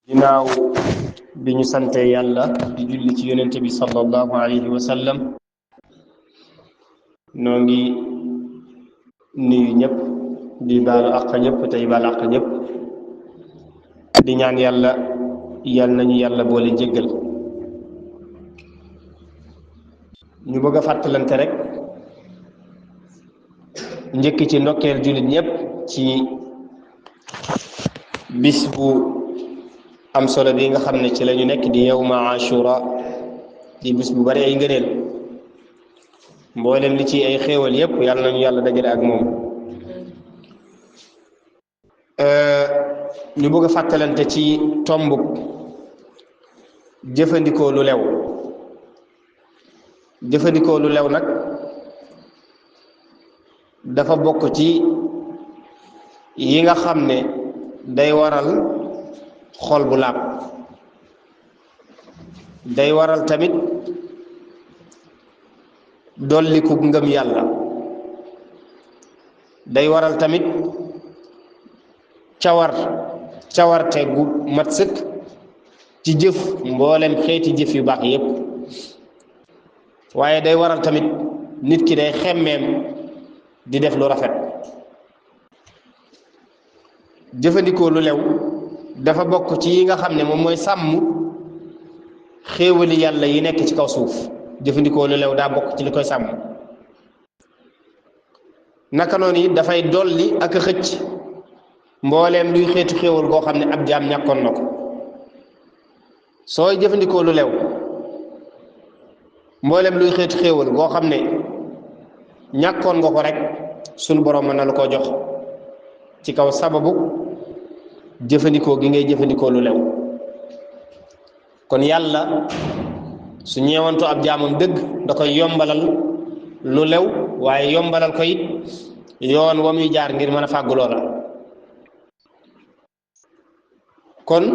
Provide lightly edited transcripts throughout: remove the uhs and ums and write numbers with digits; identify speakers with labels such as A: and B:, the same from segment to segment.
A: ginnaaw bi ñu sante yàlla di julli ci yonente bi sallallahu alayhi wa sallam noo ngi nuyu ñëpp di baalu àq ñëpp tey baalu àq ñëpp di ñaan yàlla nañu yàlla boole jéggal ñu bëgg a fàttalante rek njëkk ci ndokkeel jullit ñëpp ci bis bu am solo bi nga xam ne ci la ñu nekk di yawma ashura di bis bu bari ay ngëneel mboolem li ci ay xéewal yépp yàlla nañu yàlla dajale ak moom ñu bëgg a fàttalante ci tomb jëfandikoo lu lew jëfandikoo lu lew nag dafa bokk ci yi nga xam ne day waral xol bu laab day waral tamit dolliku ngëm yàlla day waral tamit cawarte gu mat sëkk ci jëf mboolem xeeti jëf yu baax yépp waaye day waral tamit nit ki day xemmeem di def lu rafet jëfandikoo lu lew dafa bokk ci yi nga xam ne moom mooy sàmm xéewali yàlla yi nekk ci kaw suuf jëfandikoo lu lew daa bokk ci li koy sàmm naka noonu it dafay dolli ak a xëcc mbooleem luy xeetu xéewal goo xam ne ab jaam ñàkkoon na ko sooy jëfandikoo lu lew mbooleem luy xeetu xéewal goo xam ne ñàkkoon nga ko rek sunu borom mën na la koo jox ci kaw sababu jëfandikoo gi ngay jëfandikoo lu lew kon yàlla su ñeewantoo ab jaamam dëgg da koy yombalal lu lew waaye yombalal ko it yoon wa muy jaar ngir mën a fàggu loola kon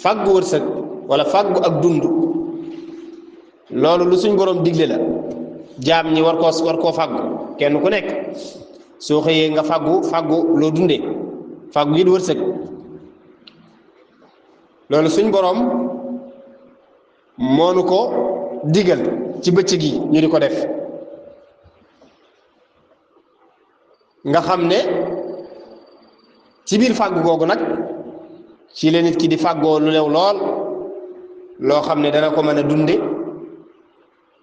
A: fàggu wërsëg wala fàggu ak dund loolu lu suñ borom digle la jaam ñi war koo fàggu kenn ku nekk soo xëyee nga fàggu loo dundee fàggu it wërsëg loolu suñ boroom moonu ko digal ci bëccëg yi ñu di ko def nga xam ne ci biir fàggu googu nag ci la nit ki di fàggoo lu lew lool loo xam ne dana ko mën a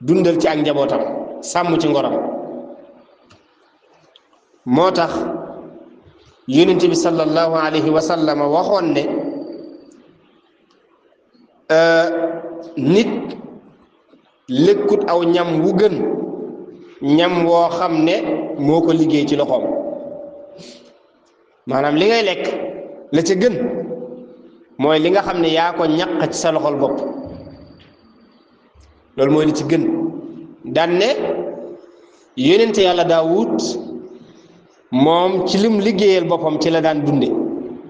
A: dundal ci ak njabootam sàmm ci ngoram moo tax yonent bi sallallahu alayhi wa sallam waxoon ne nit lekkut aw ñam wu gën ñam woo xam ne moo ko liggéey ci loxoom maanaam li ngay lekk la ca gën mooy li nga xam ne yaa ko ñaq ci sa loxol bopp loolu mooy li ci gën daan ne yonent yàlla Daawud moom ci lim liggéeyal boppam ci la daan dunde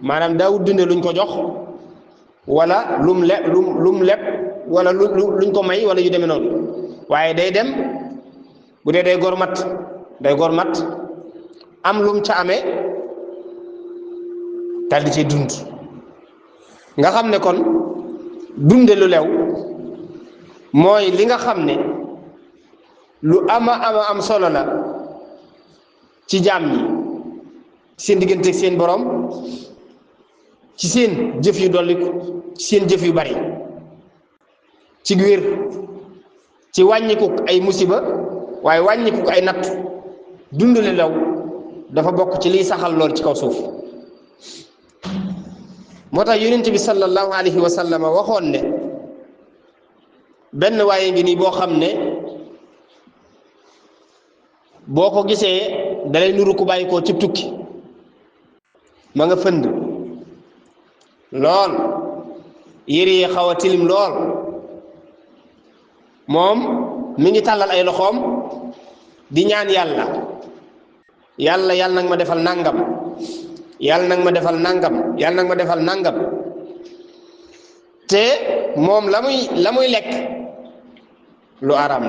A: maanaam Daawud dunde luñ ko jox wala lum leb wala luñ ko may wala yu demee noonu waaye day dem bu dee day gor mat am lum ca amee dal di ci dund nga xam ne kon dunde lu lew mooy li nga xam ne lu ama am solo la ci jaam ñi seen diggante seen borom ci seen jëf yu dolliku ci seen jëf yu bari ci wér ci wàññikuk ay musiba waaye wàññikuk ay natt dund lu lew dafa bokk ci liy saxal lool ci kaw suuf moo tax yonent bi sallallahu alayhi wa sallam waxoon ne benn waaye ngi nii boo xam ne boo ko gisee dalay nuru ku bàyyi koo cib tukki ma nga fënd lool yére yi xaw a tilim lool moom mi ngi tàllal ay loxoom di ñaan yàlla nag ma defal nangam yàlla nag ma defal nangam te moom la muy lekk lu araam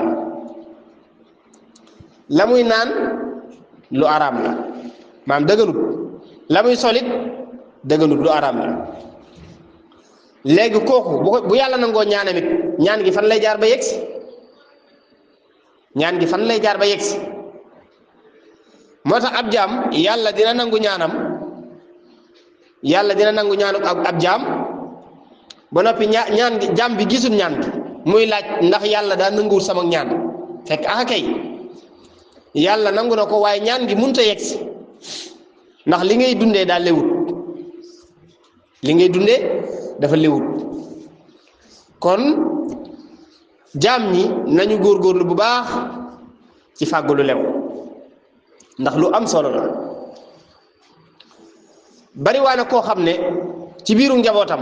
A: la muy naan lu araam la maam dëgganut la muy solit dëgganut lu araam la léegi kooku bu yàlla nangoo ñaanam it ñaan gi fan lay jaar ba yegsi ñaan gi fan lay jaar ba yegsi moo tax ab jaam yàlla dina nangu ñaanam yàlla dina nangu ñaanu ab jaam ba noppi ñaan gi jaam bi gisul ñaan gi muy laaj ndax yàlla daa nanguwul sama ñaan fekk ah kay yàlla nangu na ko waaye ñaan gi mënut a yegsi ndax li ngay dundee daa lewut li ngay dundee dafa lewut kon jaam ñi nañu góorgóorlu bu baax ci fàggu lu lew ndax lu am solo la bari waa na koo xam ne ci biiru njabootam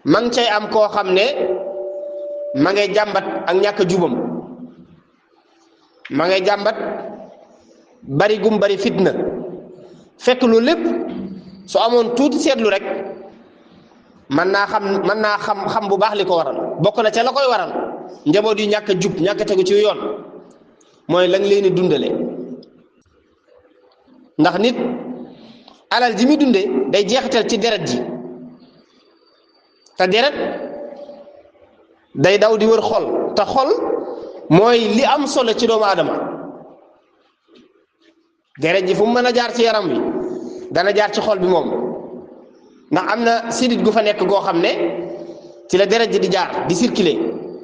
A: ma ngi cay am koo xam ne ma ngay jàmbat ak ñàkk jubam ma ngay jàmbat bari gum bari fitna fekk lu lépp su amoon tuuti seetlu rek mën naa xam bu baax li ko waral bokk na ca la koy waral njaboot yu ñàkk jub ñàkk tegu ci yoon mooy lañ leen di dundale ndax nit alal ji muy dunde day jeexital ci deret ji te deret day daw di wër xol te xol mooy li am solo ci doomu aadama deret ji fu mu mën a jaar ci yaram wi dana jaar ci xol bi moom ndax am na sidit gu fa nekk goo xam ne ci la deret ji di jaar di circuler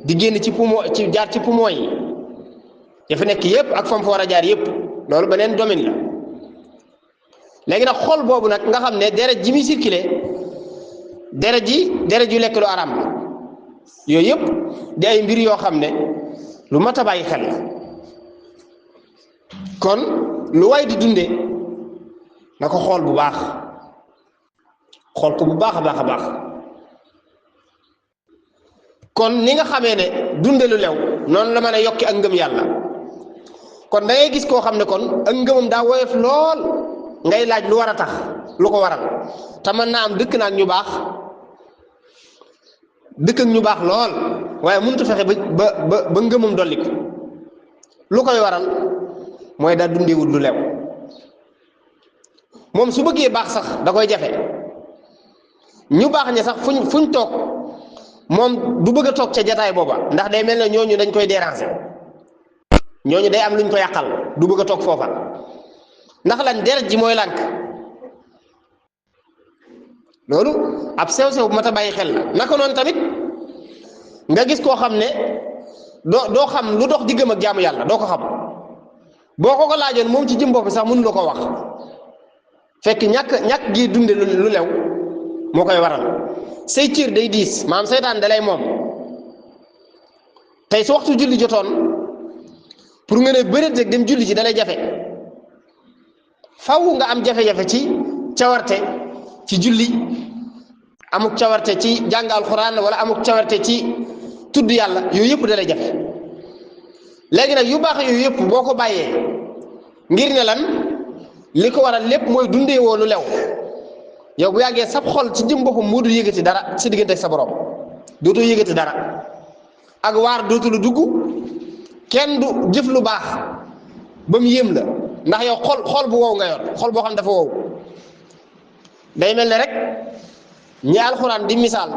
A: di génn ci poumon ci jaar ci poumon yi ya fa nekk yépp ak fam fa war a jaar yépp loolu beneen domaine la léegi nag xol boobu nag nga xam ne deret ji muy circuler deret ju lekk lu araam la yooyu yëpp di ay mbir yoo xam ne lu mat a bàyyi xel la kon lu way di dunde na ko xool bu baax xool ko bu baax a baax a baax kon ni nga xamee ne dunde lu lew noonu la mën a yokki ak ngëm yàlla kon da ngay gis koo xam ne kon ak ngëmam daa woyof lool ngay laaj lu war a tax lu ko waral te mën naa am dëkk na ak ñu baax dëkk ak ñu baax lool waaye mënut a fexe ba ngëmam dolli ko lu koy waral mooy daa dundewul lu lew moom su bëggee baax sax da koy jafe ñu baax ña sax fuñ toog moom du bëgg a toog ca jataay booba ndax day mel ne ñooñu dañ koy déranger ñooñu day am luñ ko yàqal du bëgg a toog foofa ndax lan deret ji mooy lànk loolu ab sew-sew bu mat a bàyyi xel la naka noonu tamit nga gis koo xam ne doo xam lu dox diggam ak jaamu yàlla doo ko xam boo ko laajoon moom ci jëm bopp sax mënu la ko wax fekk ñàkk gi dunde lu lew moo koy waral say cër day diis maanaam seytaan da lay moom tey su waxtu julli jotoon pour nga ne bëreet rek dem julli ci da lay jafe faw nga am jafe-jafe ci cawarte ci julli amuk cawarte ci jàng alxuraan wala amuk cawarte ci tudd yàlla yooyu yëpp da lay jafe léegi nag yu baax yooyu yëpp boo ko bàyyee ngir ne lan li ko waral lépp mooy dundee woo lu lew yow bu yàggee sab xol ci jëm boppam moo dul yëgati dara sa diggante ak sa borom dootoo yëgati dara ak waar dootu lu dugg kenn du jëf lu baax ba mu yéem la ndax yow xol bu wow nga yor xol boo xam dafa wow day mel ne rek ñi alxuraan di misaal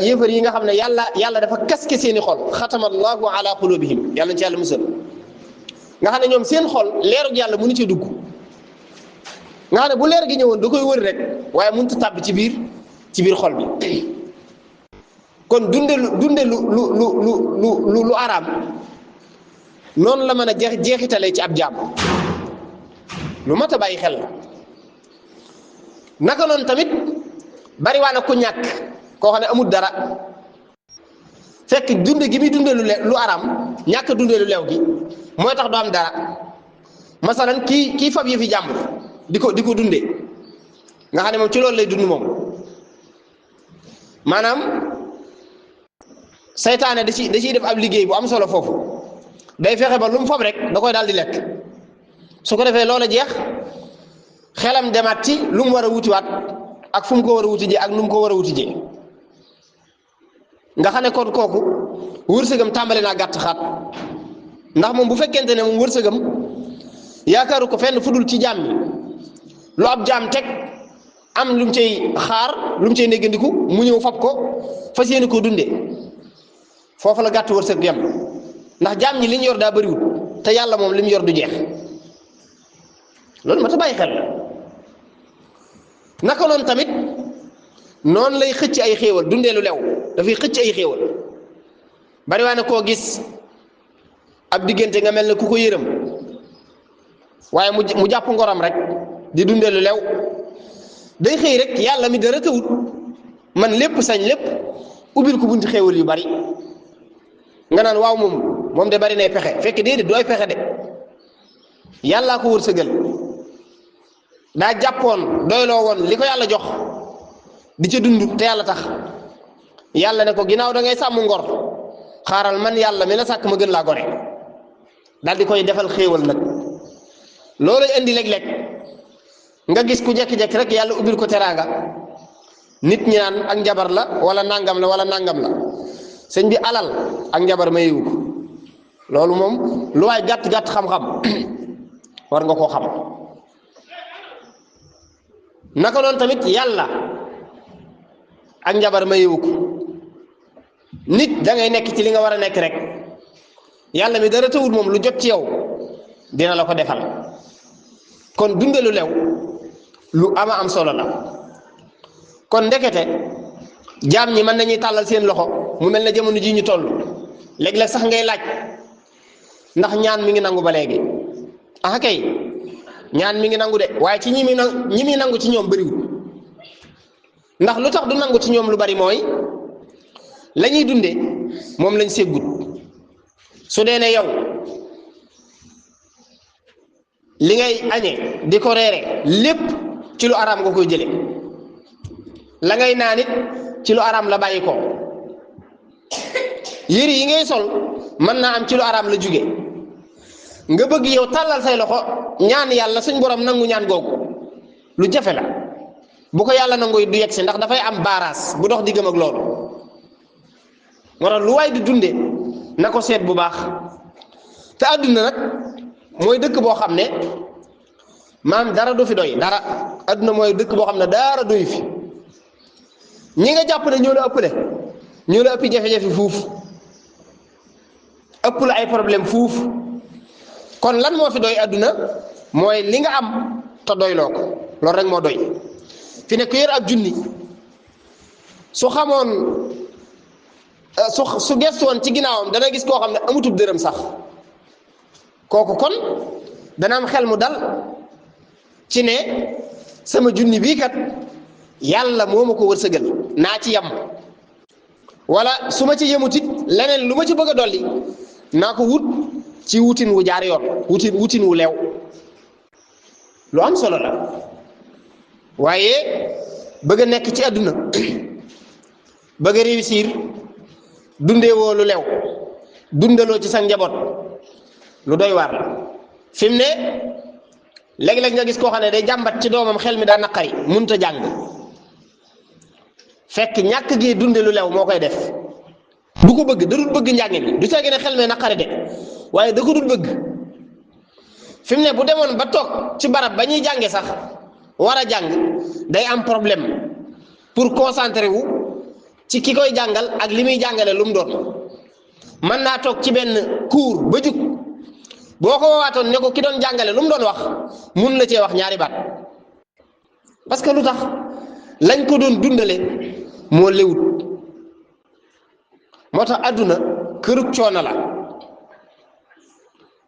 A: yéefar yi nga xam ne yàlla dafa kaske seeni xol xatama allahu ala qulubihim yàlla ci yàlla musal nga xam ne ñoom seen xol leerug yàlla mënu ci dugg nga xam ne bu leer gi ñëwoon da koy wër rek waaye mënut a tàbb ci biir xol bi kon dunde lu araam noonu la mën a jeexitalee ci ab jaam lu mat a bàyyi xel la naka noonu tamit bari waa na ku ñàkk koo xam ne amul dara fekk dunde gi muy dunde lu araam ñàkk dunde lu leew gi mooy tax doo am dara masalan kii fab yëfi jàmbur di ko dunde nga xam ne moom ci loolu lay dund moom maanaam saytaane da ciy def ab liggéey bu am solo foofu day fexe ba lu mu fab rek da koy daal di lekk su ko defee loola jeex xelam demaat ci lu mu war a wutiwaat ak fu mu ko war a wuti jee ak nu mu ko war a wuti jee nga xam ne kon kooku wërsëgam tàmbali naa gàtt xaat ndax moom bu fekkente ne moom wërsëgam yaakaaru ko fenn fu dul ci jaam ñi lu ab jaam teg am lu mu cay xaar lu mu cay néggandiku mu ñëw fab ko fas yéene koo dundee foofu la gàtt wërsëg yam ndax jaam ñi li ñu yor daa bëriwul te yàlla moom li mu yor du jeex loolu ma ta bàyyi xel naka noonu tamit noonu lay xëcc ay xéewal dundee lu lew dafay xëcc ay xéewal bari waa ne koo gis ab diggante nga mel ne ku ko yërëm waaye mu jàpp ngoram rek di dundee lu lew day xëy rek yàlla mi dara tawut man lépp sañ lépp ubbil ko bunti xéewal yu bari nga naan waaw moom de bari nay pexe fekk déedéet dooy pexe de yàllaa ko wërsëgal daa jàppoon doyloo woon li ko yàlla jox di ca dund te yàlla tax yàlla ne ko ginnaaw da ngay sàmm ngor xaaral man yàlla mi la sàkk ma gën laa gore daal di koy defal xéewal nag loolu indi léeg-léeg nga gis ku jekki-jekki rek yàlla ubbil ko teraanga nit ñi naan ak njabar la wala nangam la wala nangam la sëñ bi alal ak njabar ma yeewu ko loolu moom lu waay gàtt-gàtt xam-xam war nga koo xam naka noonu tamit yàlla ak njabar ma yeewu ko nit da ngay nekk ci li nga war a nekk rek yàlla mi dara tawul moom lu jot ci yow dina la ko defal kon dunde lu lew lu ama am solo la kon ndekete jaam ñi mën nañuy tàllal seen loxo mu mel ne jamono ji ñu toll léeg-léeg sax ngay laaj ndax ñaan mi ngi nangu ba léegi ah kay ñaan mi ngi nangu de waaye ci ñi muy nangu ci ñoom bëriwul ndax lu tax du nangu ci ñoom lu bari mooy la ñuy dunde moom lañ séggut su dee ne yow li ngay añee di ko reere lépp ci lu araam nga koy jële la ngay naan it ci lu araam la bàyyi ko yëri yi ngay sol mën naa am ci lu araam la jóge nga bëgg yow tàllal say loxo ñaan yàlla suñ borom nangu ñaan googu lu jafe la bu ko yàlla nangu du yegg si ndax dafay am baaraas bu dox diggam ak loolu moo tax lu waay di dunde na ko seet bu baax te àdduna nag mooy dëkk boo xam ne maam dara du fi doy dara àdduna mooy dëkk boo xam ne dara doy fi ñi nga jàpp ne ñoo la ëppale ñoo la ëppi jafe-jafe fuuf ëpp la ay problème fuuf kon lan moo fi doy àdduna mooy li nga am te doyloo ko loolu rek moo doy fi ne ku yor ab junni su xamoon su gestu woon ci ginnaawam dana gis koo xam ne amutub dërëm sax kooku kon dana am xel mu dal ci ne sama junni bii kat yàlla moo ma ko wërsëgal naa ci yem wala su ma ci yemutit leneen lu ma ci bëgg a dolli naa ko wut ci wutin wu jaar yoon wutin wu leew lu am solo la waaye bëgg a nekk ci àdduna bëgg a réussir dundeewoo lu lew dundaloo ci sa njaboot lu doy waar la fi mu ne léeg-léeg nga gis koo xam ne day jàmbat ci doomam xel mi daa naqari mënut a jàng fekk ñàkk gi dunde lu lew moo koy def du ko bëgg da dul bëgg njàng mi du tege ne xel mi naqari de waaye da ko dul bëgg fi mu ne bu demoon ba toog ci barab ba ñuy jànge sax war a jàng day am problème pour concentrer wu ci ki koy jàngal ak li muy jàngale lu mu doon mën naa toog ci benn cours ba jug boo ko woowaatoon ne ko ki doon jàngale lu mu doon wax mun la cee wax ñaari baat parce que lu tax lañ ko doon dundale moo lewut moo tax àdduna kërug coono la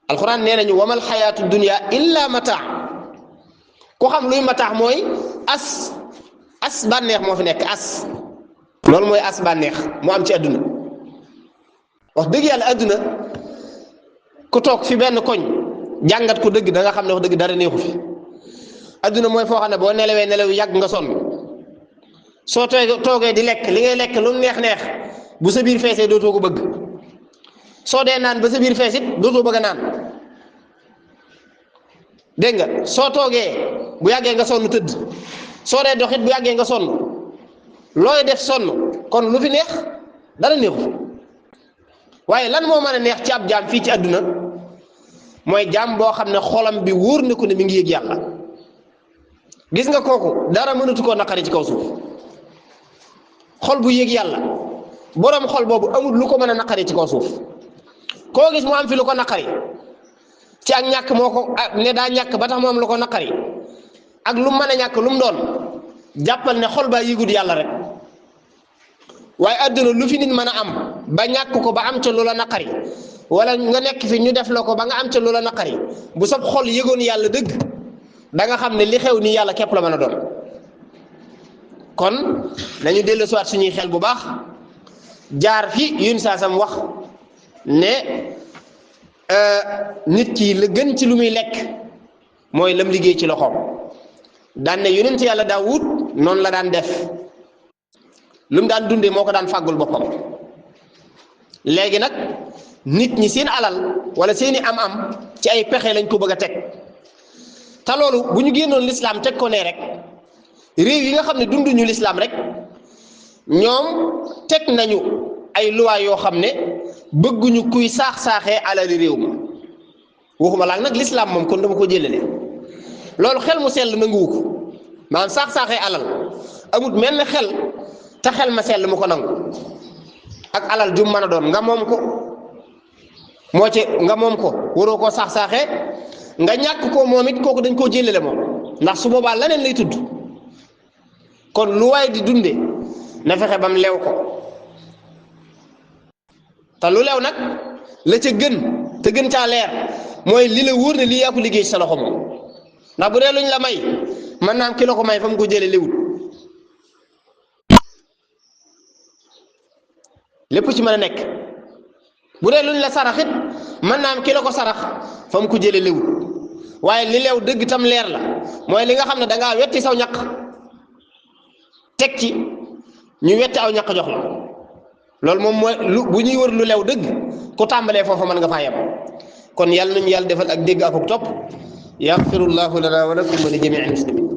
A: alxuraan nee nañu wamal xayaatu dunya illa mataa ku xam luy mataax mooy as bànneex moo fi nekk as loolu mooy as bànneex mu am ci àdduna wax dëgg yàlla àdduna ku toog fi benn koñ jàngat ko dëgg da nga xam ne wax dëgg dara neexu fi àdduna mooy foo xam ne boo nelawee nelaw yàgg nga sonn soo toogee di lekk li ngay lekk lu mu neex bu sa biir feesee dootoo ko bëgg soo dee naan ba sa biir fees it dootoo bëgg a naan dégg nga soo toogee bu yàggee nga sonn tëdd soo dee doxit bu yàggee nga sonn looy def sonn kon lu fi neex dara neexu waaye lan moo mën a neex ci ab jaam fii ci àdduna mooy jaam boo xam ne xolam bi wóor na ko ne mi ngi yëg yàlla gis nga kooku dara mënatu koo naqari ci kaw suuf xol bu yëg yàlla boroom xol boobu amul lu ko mën a naqari ci kaw suuf koo gis mu am fi lu ko naqari ci ak ñàkk moo ko ne daa ñàkk ba tax mu am lu ko naqari ak lu mu mën a ñàkk lu mu doon jàppal ne xol baa yëgut yàlla rek waaye àdduna lu fi nit mën a am ba ñàkk ko ba am ca lu la naqari wala nga nekk fi ñu def la ko ba nga am ca lu la naqari bu sab xol yëgoon yàlla dëgg da nga xam ne li xew nii yàlla képp la mën a doon kon nañu dellu siwaat suñuy xel bu baax jaar fi yun saasam wax ne nit ki la gën ci lu muy lekk mooy lam liggéey ci loxoom daan ne yonent yàlla Daawud noonu la daan def lu mu daan dundee moo ko daan fàggul boppam léegi nag nit ñi seen alal wala seeni am-am ci ay pexe lañ ko bëgg a teg te loolu bu ñu génnoon lislaam teg ko ne rek réew yi nga xam ne dunduñu lislaam rek ñoom teg nañu ay luwaay yoo xam ne bëgguñu kuy saax-saaxee alali réew ma waxuma laak nag lislaam moom kon dama ko jëlale loolu xel mu sell nanguwu ko maanaam saax-saaxee alal amut mel ne xel te xel ma sell mu ko nangu ak alal jum mën a doon nga moom ko nga moom ko waroo koo saax-saaxee nga ñàkk ko moom it kooku dañ koo jëlale moom ndax su boobaa leneen lay tudd kon lu waay di dunde na fexe bam lew ko te lu lew nag la ca gën te gën caa leer mooy li la wóor ne lii yaa ko liggéey ci sa loxo moom ndax bu dee luñ la may mën naa am ki la ko may fa mu ko jële léwut lépp ci mën a nekk bu dee luñ la saraxit mën naa am ki la ko sarax fa mu ko jële léwut waaye li lew dëgg tam leer la mooy li nga xam ne dangaa wetti saw ñaq teg ci ñu wetti aw ñaq jox la loolu moom mooy bu ñuy wër lu lew dëgg ku tàmbalee foofa mën nga faa yem kon yàlla nañu yàlla defal ak dégg ak topp yaxfirullahu lana wa lakum wa li jamiil muslimin